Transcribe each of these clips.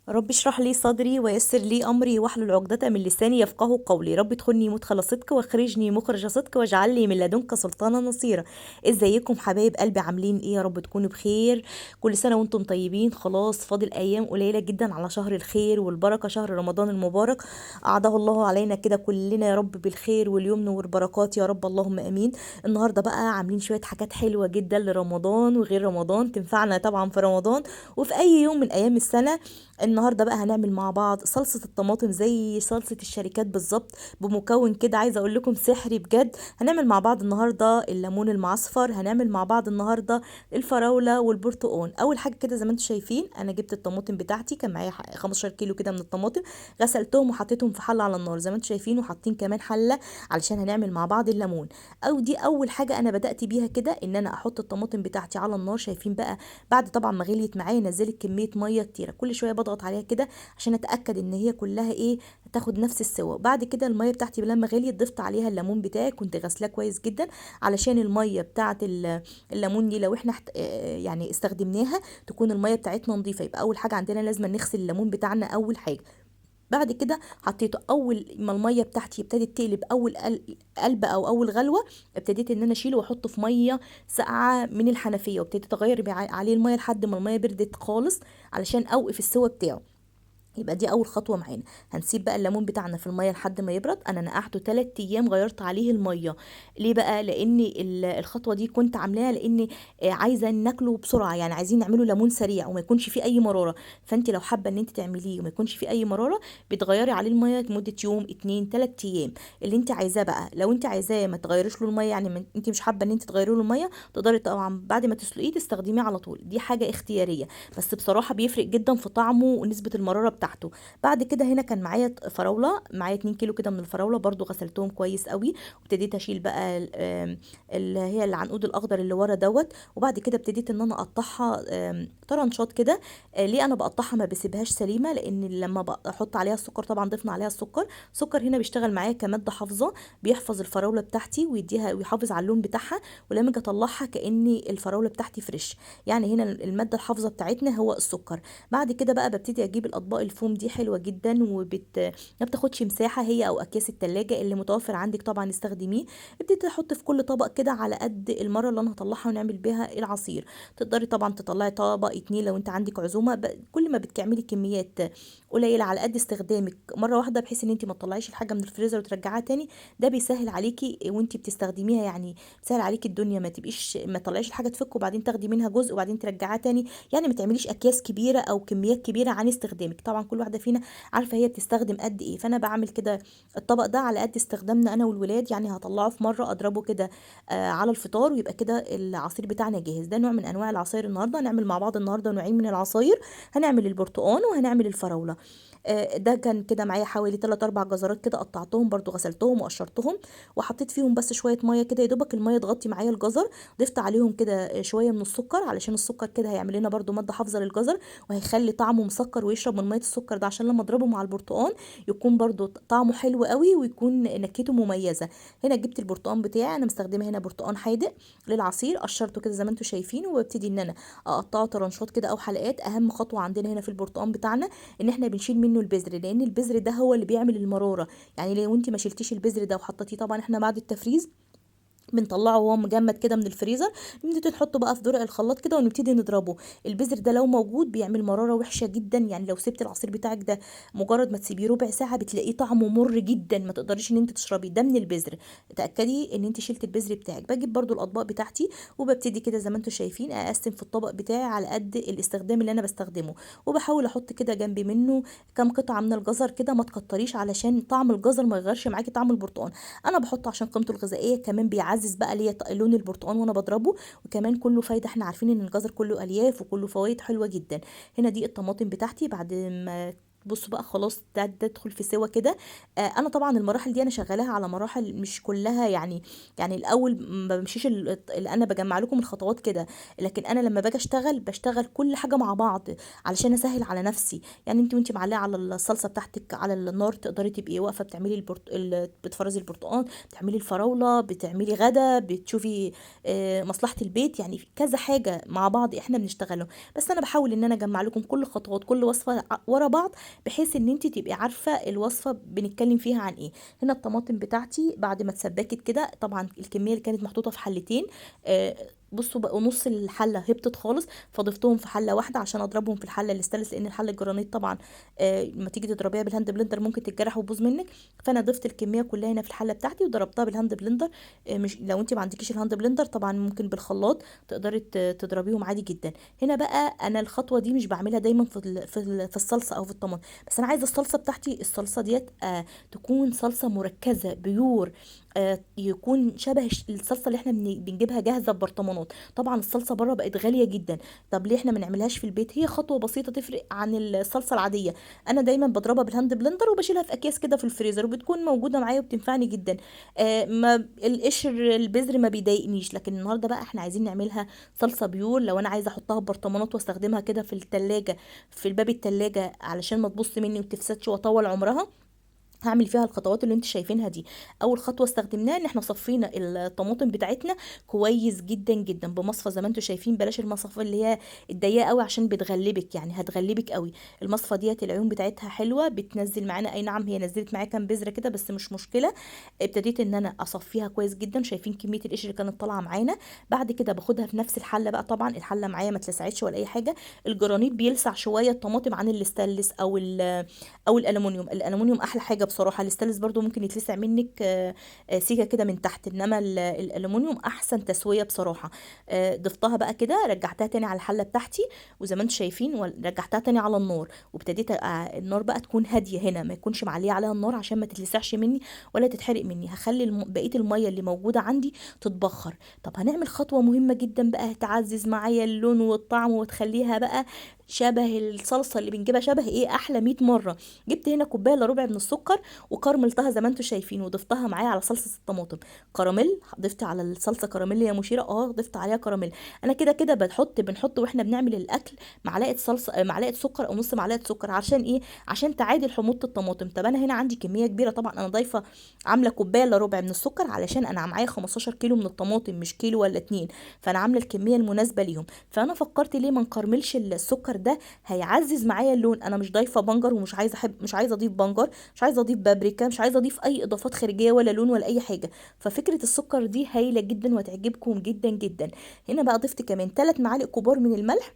رب اشرح لي صدري ويسر لي امري واحلل عقدة من لساني يفقه قولي. رب ادخلني مدخل صدق واخرجني مخرج صدق واجعل لي من لدنك سلطانا نصيرا. ازيكم حبايب قلبي، عاملين ايه؟ يا رب تكونوا بخير. كل سنة وانتم طيبين. خلاص فاضل ايام قليله جدا على شهر الخير والبركة، شهر رمضان المبارك، اعاده الله علينا كده كلنا يا رب بالخير واليمن والبركات يا رب، اللهم امين. النهارده بقى عاملين شوية حاجات حلوة جدا لرمضان وغير رمضان، تنفعنا طبعا في رمضان وفي اي يوم من ايام السنة. النهارده بقى هنعمل مع بعض صلصه الطماطم زي صلصه الشركات بالظبط، بمكون كده عايزه اقول لكم سحري بجد. هنعمل مع بعض النهارده الليمون المعصفر، هنعمل مع بعض النهارده الفراوله والبرتقال. اول حاجة كده زي ما انتم شايفين انا جبت الطماطم بتاعتي، كان معايا 15 كيلو كده من الطماطم، غسلتهم وحطيتهم في حله على النار زي ما انتم شايفين، وحاطين كمان حله علشان هنعمل مع بعض الليمون. او دي اول حاجة انا بدات بيها كده، ان انا احط الطماطم بتاعتي على النار. شايفين بقى بعد طبعا ما غليت معايا نزلت كمية مية كتيرة، كل شوية بضغط عليها كده عشان اتاكد ان هي كلها ايه تاخد نفس السوا. بعد كده المية بتاعتي لما غليت ضفت عليها الليمون بتاعي، كنت غسلاه كويس جدا علشان المية بتاعه الليمون دي لو احنا يعني استخدمناها تكون المية بتاعتنا نظيفة. يبقى اول حاجة عندنا لازم نغسل الليمون بتاعنا اول حاجة. بعد كده حطيته، اول ما المية بتاعتي ابتدت تقلب اول قلبه او اول غلوه، ابتديت ان انا اشيله واحطه في مية ساقعه من الحنفية، وابتديت اغير عليه المية لحد ما المية بردت خالص علشان اوقف السوا بتاعه. يبقى دي اول خطوة معانا. هنسيب بقى الليمون بتاعنا في المية لحد ما يبرد. انا نقعته 3 ايام غيرت عليه المية. ليه بقى؟ لان الخطوة دي كنت عاملاها لان عايزه ناكله بسرعة، يعني عايزين نعمله ليمون سريع وما يكونش فيه اي مرارة. فانت لو حابة ان انت تعمليه وما يكونش فيه اي مرارة بتغيري عليه المية لمدة يوم 2 3 ايام اللي انت عايزاه. بقى لو انت عايزاه ما تغيريش له المية، يعني انت مش حابة ان انت تغيري له المية، تقدري طبعا بعد ما تسلقيه تستخدميه على طول، دي حاجة اختيارية، بس بصراحة بيفرق جدا في طعمه ونسبه المرارة بتاعته. بعد كده هنا كان معايا فراوله، معايا 2 كيلو كده من الفراوله، برضو غسلتهم كويس قوي وابتديت اشيل بقى اللي هي العنقود الاخضر اللي ورا دوت. وبعد كده ابتديت ان انا اقطعها طرنشات كده. ليه انا بقطعها ما بسيبهاش سليمة؟ لان لما بحط عليها السكر، طبعا ضفنا عليها السكر، السكر هنا بيشتغل معايا كمادة حافظه، بيحفظ الفراوله بتاعتي ويديها ويحافظ على اللون بتاعها، ولما اجي اطلعها كأن الفراوله بتاعتي fresh. يعني هنا المادة الحافظة بتاعتنا هو السكر. بعد كده بقى ببتدي اجيب الاطباق الفوم دي، حلوة جدا ما بتاخدش مساحة، هي او اكياس التلاجة اللي متوفر عندك طبعا استخدميه. ابتديت احط في كل طبق كده على قد المرة اللي انا هطلعها ونعمل بيها العصير. تقدري طبعا تطلعي طبق 2 لو انت عندك عزومة، كل ما بتعملي كميات قليله على قد استخدامك مرة واحدة، بحيث ان انت ما تطلعيش الحاجة من الفريزر وترجعيها تاني. ده بيسهل عليكي وانت بتستخدميها، يعني بيسهل عليكي الدنيا، ما تبقيش ما تطلعيش الحاجة تفك وبعدين تاخدي منها جزء وبعدين ترجعيها تاني، يعني ما تعمليش اكياس كبيرة او كميات كبيرة عن استخدامك. طبعا كل واحدة فينا عارفه هي بتستخدم قد ايه، فانا بعمل كده الطبق ده على قد استخدامنا انا والولاد، يعني هطلعه في مرة اضربه كده على الفطار، ويبقى كده العصير بتاعنا جاهز. ده نوع من انواع العصاير. النهارده هنعمل مع بعض النهارده نوعين من العصاير، هنعمل البرتقال وهنعمل الفراوله. ده كان كده معايا حوالي 3 4 جزرات كده، قطعتهم برضو غسلتهم وقشرتهم وحطيت فيهم بس شوية مية كده، يا دوبك المية تغطي معايا الجزر. ضفت عليهم كده شوية من السكر علشان السكر كده هيعمل لنا برضو مادة حافظه للجزر وهيخلي طعمه مسكر ويشرب من مية السكر ده، عشان لما اضربه مع البرتقال يكون برضو طعمه حلو قوي ويكون نكهته مميزة. هنا جبت البرتقال بتاعي، انا مستخدمة هنا برتقال حادق للعصير، قشرته كده زي ما انتم شايفين، وببتدي ان انا اقطعه طرنشات كده او حلقات. اهم خطوة عندنا هنا في البرتقال بتاعنا ان احنا بنشيل منه البذر، لان البذر ده هو اللي بيعمل المرارة. يعني لو انت ما شلتيش البذر ده وحطيتيه، طبعا احنا بعد التفريز بنطلعه وهو مجمد كده من الفريزر، بنبتدي نحطه بقى في درق الخلاط كده ونبتدي نضربه. البذر ده لو موجود بيعمل مرارة وحشة جدا، يعني لو سبت العصير بتاعك ده مجرد ما تسيبيه ربع ساعة بتلاقيه طعمه مر جدا، ما تقدريش ان انت تشربيه، ده من البذر. تاكدي ان انت شلت البذر بتاعك. بجيب برده الاطباق بتاعتي وببتدي كده زي ما انتم شايفين اقسم في الطبق بتاعي على قد الاستخدام اللي انا بستخدمه، وبحاول احط كده جنبي منه كام قطعه من الجزر كده، ما تكتريش علشان طعم الجزر ما يغيرش معاكي طعم البرتقال. انا بحطه عشان قيمته الغذائية، كمان بيعزز بقى ليا لون البرتقال وانا بضربه، وكمان كله فايده، احنا عارفين ان الجزر كله الياف وكله فوائد حلوة جدا. هنا دي الطماطم بتاعتي بعد ما بصوا بقى خلاص تدخل في سوا كده. انا طبعا المراحل دي انا شغالاها على مراحل مش كلها، يعني الاول ما بمشيش اللي انا بجمع لكم الخطوات كده، لكن انا لما باجي اشتغل بشتغل كل حاجة مع بعض علشان اسهل على نفسي. يعني انت وانت معلقه على الصلصه بتاعتك على النار تقدري تبقي واقفة بتعملي بتفرزي البرتقال، بتعملي الفراوله، بتعملي غدا، بتشوفي مصلحة البيت، يعني كذا حاجة مع بعض احنا بنشتغله. بس انا بحاول ان انا اجمع لكم كل خطوات كل وصفه ورا بعض بحيث ان انت تبقي عارفه الوصفة بنتكلم فيها عن ايه. هنا الطماطم بتاعتي بعد ما اتسبكت كده، طبعا الكمية اللي كانت محطوطة في حلتين، بصوا بقوا نص الحلة هبطت خالص، فضفتهم في حله واحدة عشان اضربهم في الحلة الاستانلس، لان الحلة الجرانيت طبعا لما تيجي تضربيها بال hand blender ممكن تتجرح وتبوظ منك. فانا ضفت الكمية كلها هنا في الحلة بتاعتي وضربتها بال hand blender. مش لو انت ما عندكيش ال hand blender طبعا ممكن بالخلاط تقدري تضربيهم عادي جدا. هنا بقى انا الخطوة دي مش بعملها دايما في الصلصه او في الطماطم، بس انا عايزه الصلصه بتاعتي الصلصه ديت تكون صلصه مركزه pure، يكون شبه الصلصه اللي احنا بنجيبها جاهزة ببرطمانات. طبعا الصلصه بره بقت غالية جدا، طب ليه احنا ما نعملهاش في البيت؟ هي خطوة بسيطة تفرق عن الصلصه العادية. انا دايما بضربها بال hand blender وبشيلها في اكياس كده في الفريزر، وبتكون موجودة معايا وبتنفعني جدا. ما القشر البذر ما بيضايقنيش. لكن النهارده بقى احنا عايزين نعملها صلصه pure، لو انا عايزه احطها ببرطمانات واستخدمها كده في التلاجة في الباب التلاجة علشان ما تبص مني وتفسدش واطول عمرها، هعمل فيها الخطوات اللي انتوا شايفينها دي. اول خطوة استخدمناها ان احنا صفينا الطماطم بتاعتنا كويس جدا جدا بمصفى زي ما انتوا شايفين. بلاش المصفى اللي هي الضيقه قوي عشان بتغلبك، يعني هتغلبك قوي. المصفى ديت العيون بتاعتها حلوة، بتنزل معانا، اي نعم هي نزلت معايا كام بذرة كده بس مش مشكلة. ابتديت ان انا اصفيها كويس جدا، شايفين كمية القشر اللي كانت طالعه معانا. بعد كده باخدها في نفس الحلة بقى، طبعا الحلة معايا ما اتلسعتش ولا اي حاجة. الجرانيت بيلسع شوية الطماطم عن الاستانلس او الالومنيوم. الالومنيوم احلى حاجة بصراحة، الاستانلس برضو ممكن يتلسع منك سيكه كده من تحت، انما الالومنيوم احسن تسويه بصراحة. ضفتها بقى كده، رجعتها تاني على الحلة بتاعتي وزي ما انتم شايفين، رجعتها تاني على النار، وابتديت النار بقى تكون هادية هنا، ما يكونش معليه عليها النار عشان ما تتلسعش مني ولا تتحرق مني. هخلي بقية المية اللي موجودة عندي تتبخر. طب هنعمل خطوة مهمة جدا بقى تعزز معايا اللون والطعم وتخليها بقى شبه الصلصه اللي بنجيبها، شبه ايه احلى 100 مرة. جبت هنا كوباية الا ربع من السكر وكرملتها زي ما انتم شايفين، وضفتها معايا على صلصه الطماطم. كراميل، ضفت على الصلصه كراميل يا مشيره، ضفت عليها كراميل. انا كده كده بنحط واحنا بنعمل الاكل معلقه صلصه، معلقه سكر او نص معلقه سكر، عشان ايه؟ عشان تعادل حموضه الطماطم. طب انا هنا عندي كمية كبيرة، طبعا انا ضايفه عامله كوباية الا ربع من السكر علشان انا معايا 15 كيلو من الطماطم، مش كيلو ولا اتنين، فانا عامله الكمية المناسبة ليهم. فانا فكرت ليه ما نكرملش السكر ده، هيعزز معايا اللون. انا مش ضايفه بنجر، ومش عايزه مش عايزه اضيف بنجر، مش عايزه اضيف بابريكا، مش عايزه اضيف اي اضافات خارجية ولا لون ولا اي حاجة. ففكره السكر دي هايلة جدا وهتعجبكم جدا جدا. هنا بقى ضفت كمان 3 معالق كبار من الملح.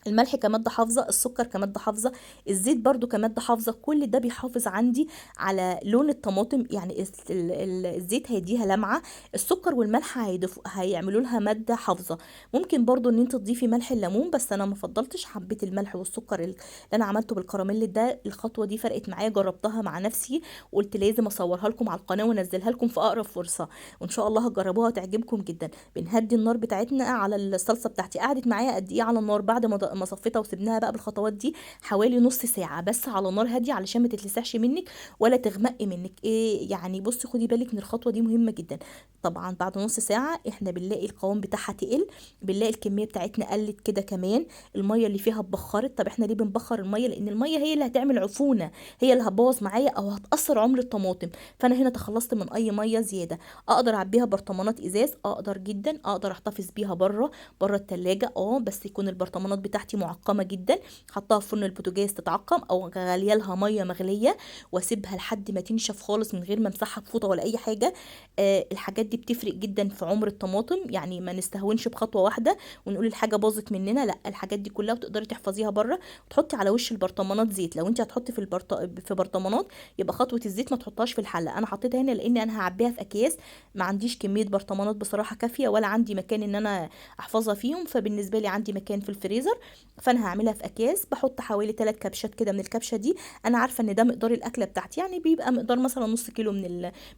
الملح كمادة حافظة، السكر كمادة حافظة، الزيت برضو كمادة حافظة، كل ده بيحافظ عندي على لون الطماطم. يعني الزيت هيديها لمعة، السكر والملح هيعملوا لها مادة حافظة. ممكن برضو ان انت تضيفي ملح الليمون، بس انا ما فضلتش، حبيت الملح والسكر اللي انا عملته بالكراميل ده. الخطوة دي فرقت معايا، جربتها مع نفسي وقلت لازم اصورها لكم على القناة وانزلها لكم في اقرب فرصة، وان شاء الله هتجربوها وتعجبكم جدا. بنهدي النار بتاعتنا على الصلصة بتاعتي. قعدت معايا قد ايه على النار بعد ما صفيتها وسبناها بقى بالخطوات دي؟ حوالي نص ساعة بس على نار هادية علشان ما تتلسعش منك ولا تغمق منك. ايه يعني بصي خدي بالك من الخطوة دي مهمة جدا. طبعا بعد نص ساعة احنا بنلاقي القوام بتاعها تقل، بنلاقي الكمية بتاعتنا قلت كده، كمان المية اللي فيها اتبخرت. طب احنا ليه بنبخر المية؟ لان المية هي اللي هتعمل عفونه، هي اللي هتبوظ معايا او هتاثر عمر الطماطم. فانا هنا تخلصت من اي مية زيادة. اقدر اعبيها برطمانات ازاز، اقدر جدا، اقدر احتفظ بيها بره التلاجة، بس يكون البرطمانات بتاعتي معقمه جدا. حطها في فرن البوتاجاز تتعقم، او غالية لها مية مغليه واسيبها لحد ما تنشف خالص من غير ما امسحها بفوطه ولا اي حاجة. الحاجات دي بتفرق جدا في عمر الطماطم، يعني ما نستهونش بخطوة واحدة ونقول الحاجة باظت مننا، لا الحاجات دي كلها وتقدري تحفظيها بره. وتحطي على وش البرطمانات زيت، لو انت هتحطي في برطمانات يبقى خطوة الزيت ما تحطهاش في الحلة. انا حطيتها هنا لان انا هعبيها في اكياس، ما عنديش كمية برطمانات بصراحة كافيه ولا عندي مكان ان انا احفظها فيهم، فبالنسبه لي عندي مكان في الفريزر. فانا هعملها في اكياس. بحط حوالي 3 كبشات كده من الكبشه دي. انا عارفه ان ده مقدار الاكلة بتاعتي، يعني بيبقى مقدار مثلا نص كيلو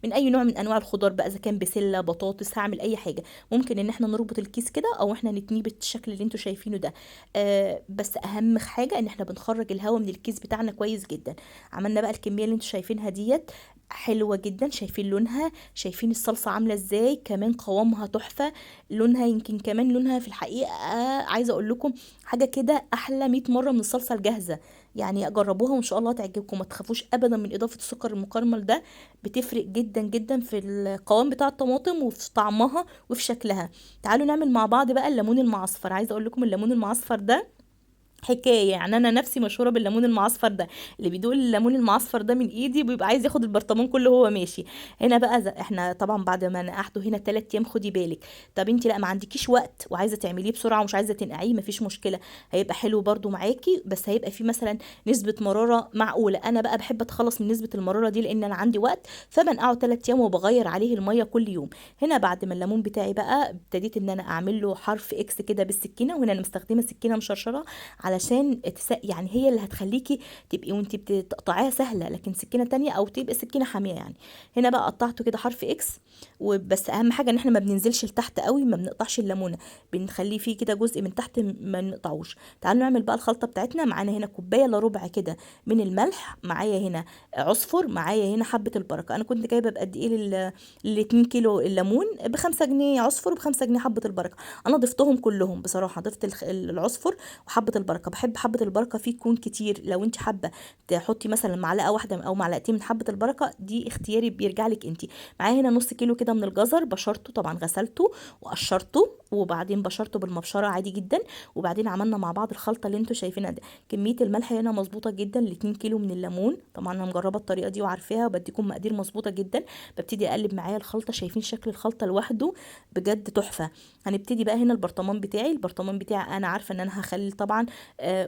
من اي نوع من انواع الخضار بقى، اذا كان بسلة، بطاطس، هعمل اي حاجة. ممكن ان احنا نربط الكيس كده او احنا نتنيه بالشكل اللي انتوا شايفينه ده. بس اهم حاجة ان احنا بنخرج الهواء من الكيس بتاعنا كويس جدا. عملنا بقى الكمية اللي انتوا شايفينها ديت حلوة جدا، شايفين لونها، شايفين الصلصه عامله ازاي، كمان قوامها تحفة، لونها يمكن كمان لونها في الحقيقة عايزه اقول لكم حاجة كده احلى 100 مرة من الصلصه الجاهزة. يعني جربوها وان شاء الله تعجبكم، ما تخافوش ابدا من اضافه السكر المكرمل ده، بتفرق جدا جدا في القوام بتاع الطماطم وفي طعمها وفي شكلها. تعالوا نعمل مع بعض بقى الليمون المعصفر. عايزه اقول لكم الليمون المعصفر ده حكاية، يعني انا نفسي مشهورة بالليمون المعصفر ده، اللي بيدوق الليمون المعصفر ده من ايدي بيبقى عايز ياخد البرطمان كله وهو ماشي. هنا بقى احنا طبعا بعد ما نقعته هنا 3 ايام، خدي بالك. طب انت لا ما عندكيش وقت وعايزه تعمليه بسرعة ومش عايزه تنقعيه، مفيش مشكلة، هيبقى حلو برده معاكي، بس هيبقى فيه مثلا نسبه مرارة معقولة. انا بقى بحب اتخلص من نسبه المرارة دي لان انا عندي وقت، فبنقعه 3 ايام وبغير عليه المية كل يوم. هنا بعد ما الليمون بتاعي بقى ابتديت ان انا اعمل له حرف X كده بالسكينة، وهنا انا مستخدمة سكينة مشرشره علشان يعني هي اللي هتخليكي تبقي وانت بتقطعيها سهلة، لكن سكينة تانية او تبقى سكينة حامية يعني. هنا بقى قطعته كده حرف X، وبس اهم حاجة ان احنا ما بننزلش لتحت قوي، ما بنقطعش الليمونه، بنخليه فيه كده جزء من تحت ما نقطعوش. تعالوا نعمل بقى الخلطة بتاعتنا. معانا هنا كوباية الا ربع كده من الملح، معايا هنا عصفر، معايا هنا حبه البركة. انا كنت جايبه بقد ايه لل 2 كيلو الليمون؟ ب5 جنيه عصفر وب5 جنيه حبه البركة. انا ضفتهم كلهم بصراحة، ضفت العصفر وحبه البركة. بحب حبه البركة فيه تكون كتير، لو انت حابة تحطي مثلا معلقه واحدة او معلقتين من حبه البركة دي اختياري، بيرجع لك انت. معايا هنا نص كيلو كده من الجزر، بشرته طبعا، غسلته وقشرته وبعدين بشرته بالمبشره عادي جدا، وبعدين عملنا مع بعض الخلطة اللي انتوا شايفينها دي. كمية الملح هنا مظبوطة جدا ل 2 كيلو من الليمون، طبعا انا مجربه الطريقة دي وعارفاها وبديكم مقادير مظبوطة جدا. ببتدي اقلب معايا الخلطة، شايفين شكل الخلطة لوحده بجد تحفة. هنبتدي بقى هنا البرطمان بتاعي. البرطمان بتاعي انا عارفه ان انا هخلي طبعا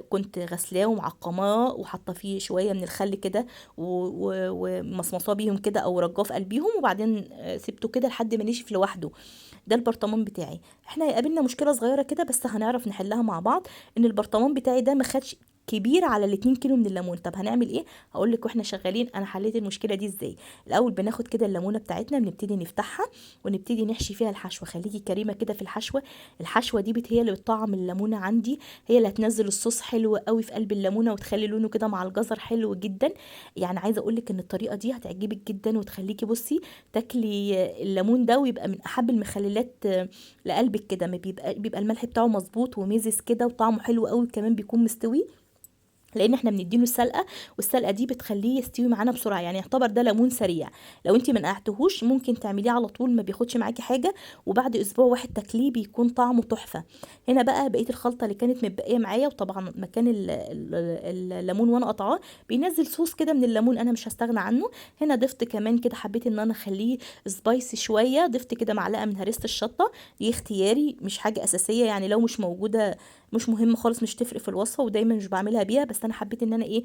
كنت غسلاه ومعقماه وحاطه فيه شوية من الخل كده ومصمصاه بيهم كده او رجاه في قلبيهم، وبعدين سبته كده لحد ما نشف لوحده. ده البرطمان بتاعي. احنا هيقابلنا مشكلة صغيرة كده بس هنعرف نحلها مع بعض، ان البرطمان بتاعي ده ما خدش كبير على ال2 كيلو من الليمون. طب هنعمل ايه؟ هقول لك واحنا شغالين انا حليت المشكلة دي ازاي. الاول بناخد كده الليمونه بتاعتنا، بنبتدي نفتحها ونبتدي نحشي فيها الحشوه. خليكي كريمة كده في الحشوه، الحشوه دي هي اللي بتطعم الليمونه عندي، هي اللي هتنزل الصوص حلو قوي في قلب الليمونه وتخلي لونه كده مع الجزر حلو جدا. يعني عايزه اقول لك ان الطريقة دي هتعجبك جدا وتخليكي بصي تاكلي الليمون ده ويبقى من احب المخللات لقلبك كده. ما بيبقى الملح بتاعه مظبوط وميزز كده وطعمه حلو قوي، كمان بيكون مستوي لان احنا بنديله السلقه، والسلقه دي بتخليه يستوي معانا بسرعة. يعني يعتبر ده ليمون سريع، لو انت ما نقعتهوش ممكن تعمليه على طول، ما بياخدش معاكي حاجة، وبعد اسبوع واحد تاكليه بيكون طعمه تحفة. هنا بقى بقية الخلطة اللي كانت متبقيه معايا، وطبعا مكان الليمون وانا قطعاه بينزل صوص كده من الليمون، انا مش هستغنى عنه. هنا ضفت كمان كده، حبيت ان انا اخليه spicy شوية، ضفت كده معلقه من هريسه الشطه، دي اختياري مش حاجة اساسية، يعني لو مش موجودة مش مهم خالص، مش تفرق في الوصفة، ودايما مش بعملها بيها، بس انا حبيت ان انا ايه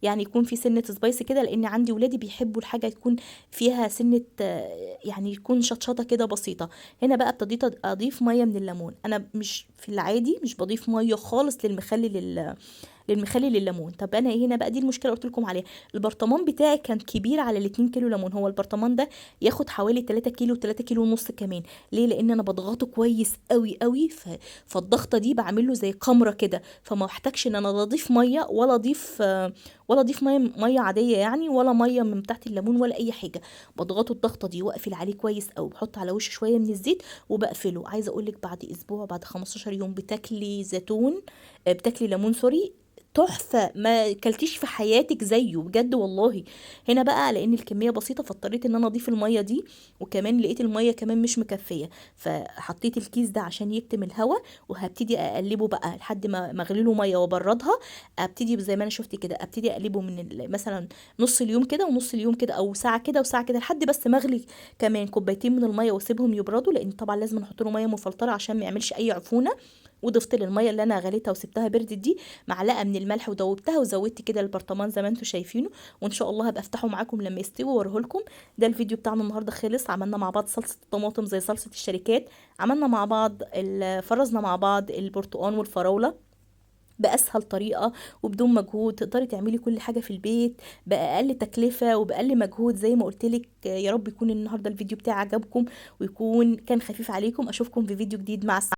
يعني يكون في سنة spicy كده، لان عندي ولادي بيحبوا الحاجة يكون فيها سنة، يعني يكون شطشطه كده بسيطة. هنا بقى ابتديت اضيف مية من الليمون. انا مش في العادي مش بضيف مية خالص للمخلل الليمون. طب انا ايه هنا بقى دي المشكلة قلت لكم عليها، البرطمان بتاعي كان كبير على ال 2 كيلو ليمون، هو البرطمان ده ياخد حوالي 3 كيلو 3 كيلو ونص كمان. ليه؟ لان انا بضغطه كويس قوي قوي، فالضغطه دي بعمل له زي قمره كده، فما احتاجش ان انا اضيف مية ولا اضيف مية عادية يعني، ولا مية من تحت الليمون ولا اي حاجة. بضغطه الضغطه دي واقفل عليه كويس، او بحط على وشه شوية من الزيت وبقفله. عايزه اقول لك بعد اسبوع، بعد 15 يوم بتاكلي زيتون، بتاكلي ليمون sorry، تحفة ما كلتيش في حياتك زيه بجد والله. هنا بقى لان الكمية بسيطة فاضطريت ان انا اضيف المية دي، وكمان لقيت المية كمان مش مكفيه، فحطيت الكيس ده عشان يكتم الهواء، وهبتدي اقلبه بقى لحد ما اغلي له مية وابردها. ابتدي زي ما انا شفت كده، ابتدي اقلبه من مثلا نص اليوم كده ونص اليوم كده، او ساعة كده وساعة كده، لحد بس ما اغلي كمان كوبايتين من المية واسيبهم يبردوا، لان طبعا لازم نحط له مية مفلتره عشان ما يعملش اي عفونه. وضفت للمية اللي انا غليتها وسبتها بردت دي معلقه من الملح ودوبتها، وزودت كده البرطمان زي ما انتم شايفينه، وان شاء الله هبقى افتحه معاكم لما يستوي واوريه لكم. ده الفيديو بتاعنا النهارده خلص. عملنا مع بعض صلصه الطماطم زي صلصه الشركات، عملنا مع بعض فرزنا مع بعض البرتقان والفراوله، بأسهل طريقة وبدون مجهود. تقدري تعملي كل حاجة في البيت بأقل تكلفة وبأقل مجهود زي ما قلتلك. يا رب يكون النهاردة الفيديو بتاعي عجبكم ويكون كان خفيف عليكم. أشوفكم في فيديو جديد، مع السلامة.